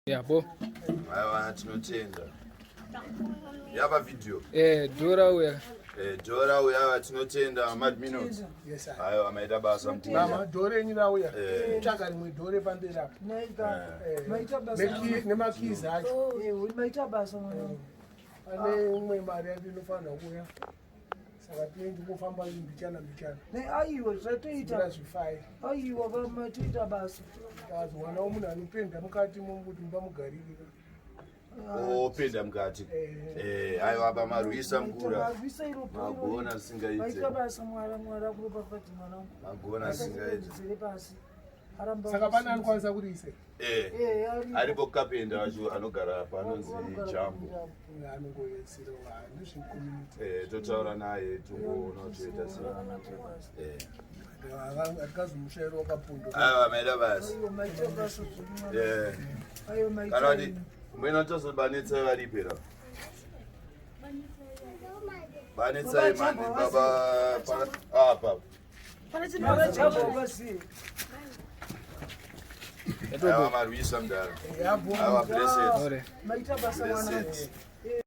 Yabo. Aiwa tinotenda. Yava video. Eh, Dora uya. Eh, Dora uya tinotenda Mad Minox. Yes, sir. Aiwa maita basa mkuru. Mama, dhore renyu rauya. Eh. Tsvaga rimwe dhore pamberi apo. Eh. Maita basa. Nemakizi acho. Eh, maita basa mwana. Pane imwe mari yacho inofanira kuuya. Saka tinenge kufamba mbichana mbichana. Ne aiwa zvatoita. Tira zvifairi. Aiwa vamatoita basa. Kazowana munhu anopenda mukati mokuti mumba mugaririra. Openda mukati. Eh, aiwa apa marwisa mukura. Marwisa iro Magona zvisingaite. Maita basa mwara mwara kuropafadzi mwanangu. Magona zvisingaite. Dzere pasi. Aramba. Saka pane anokwanisa kuriise. Eh. Eh, aripo. Aripo kapenda wacho anogara apa anonzi Jambo. Anongoyesera vanhu zvecommunity. Eh, totaura naye tongoona kuti toita sei. Eh. Atikazomushaira wakapunduka. Aiwa maita basa. Aiwa maita basa zvedu. Eh. Aiwa maita. Kana kuti mwena tozobanetsai varipera. Banetsai mani baba apa. Baba basi. Aiwa marwisa mudara. Yabho. Aiwa blessed. Ore. Maita basa mwanangu. Blessed.